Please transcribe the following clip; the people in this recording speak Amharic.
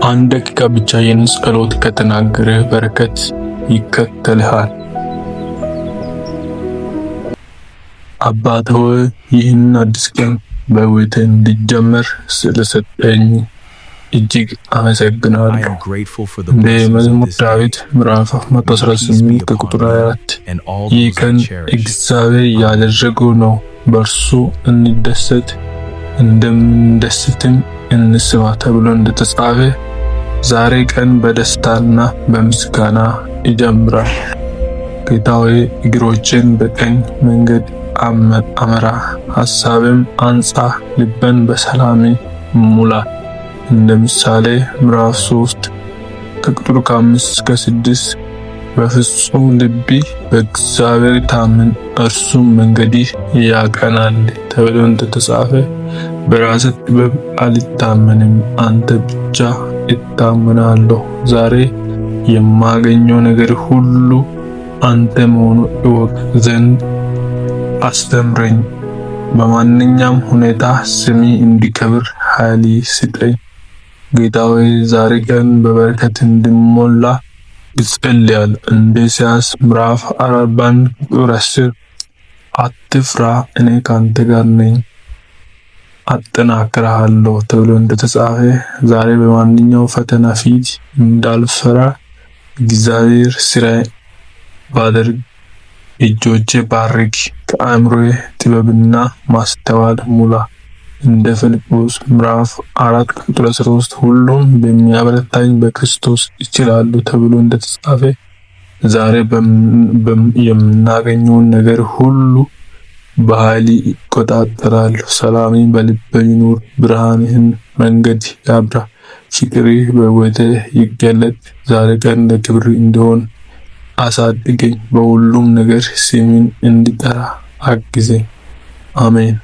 አንድ ደቂቃ ብቻ ይህን ጸሎት ከተናገረ በረከት ይከተልሃል። አባት ሆይ፣ ይህን አዲስ ቀን በሕይወቴ እንዲጀመር ስለሰጠኝ እጅግ አመሰግናለሁ። እንደ መዝሙር ዳዊት ምዕራፍ 118 ከቁጥር 24፣ ይህ ቀን እግዚአብሔር ያደረገው ነው፣ በእርሱ እንደሰት እንደምንደስትም እንስማ ተብሎ እንደተጻፈ ዛሬ ቀን በደስታና በምስጋና ይጀምራል። ጌታ ሆይ፣ እግሮችን በቀኝ መንገድ አመራ፣ ሐሳብም አንጻ፣ ልበን በሰላም ሙላ። እንደ ምሳሌ ምዕራፍ 3 ከቁጥር 5 እስከ 6፣ በፍጹም ልቢ በእግዚአብሔር ታመን፣ እርሱም መንገድህ ያቀናል ተብሎ እንደተጻፈ በራሴ ጥበብ አልታመንም፣ አንተ ብቻ እታመናለሁ። ዛሬ የማገኘው ነገር ሁሉ አንተ መሆኑ እወቅ ዘንድ አስተምረኝ። በማንኛውም ሁኔታ ስሚ እንዲከብር ኃይል ስጠኝ። ጌታ ሆይ፣ ዛሬ ቀን በበረከት እንድሞላ እጸልያለሁ። እንደ ኢሳይያስ ምዕራፍ 41 ቁጥር 10፣ አትፍራ፣ እኔ ካንተ ጋር ነኝ፣ አጠናክርሃለሁ ተብሎ እንደተጻፈ ዛሬ በማንኛውም ፈተና ፊት እንዳልፈራ እግዚአብሔር ስራ ባደርግ እጆቼ ባርክ፣ ከአእምሮዬ ጥበብና ማስተዋል ሙላ። እንደ ፊልጵስዩስ ምዕራፍ 4 ቁጥር 13፣ ሁሉም በሚያበረታኝ በክርስቶስ እችላለሁ ተብሎ እንደተጻፈ ዛሬ የምናገኘውን ነገር ሁሉ በኃይል ይቆጣጠራለሁ። ሰላሜ በልቤ ይኑር፣ ብርሃንህን መንገድ ያብራ፣ ፍቅርህ በሕይወቴ ይገለጥ። ዛሬ ቀን ለክብር እንዲሆን አሳድገኝ፣ በሁሉም ነገር ስምህን እንድጠራ አግዘኝ። አሜን።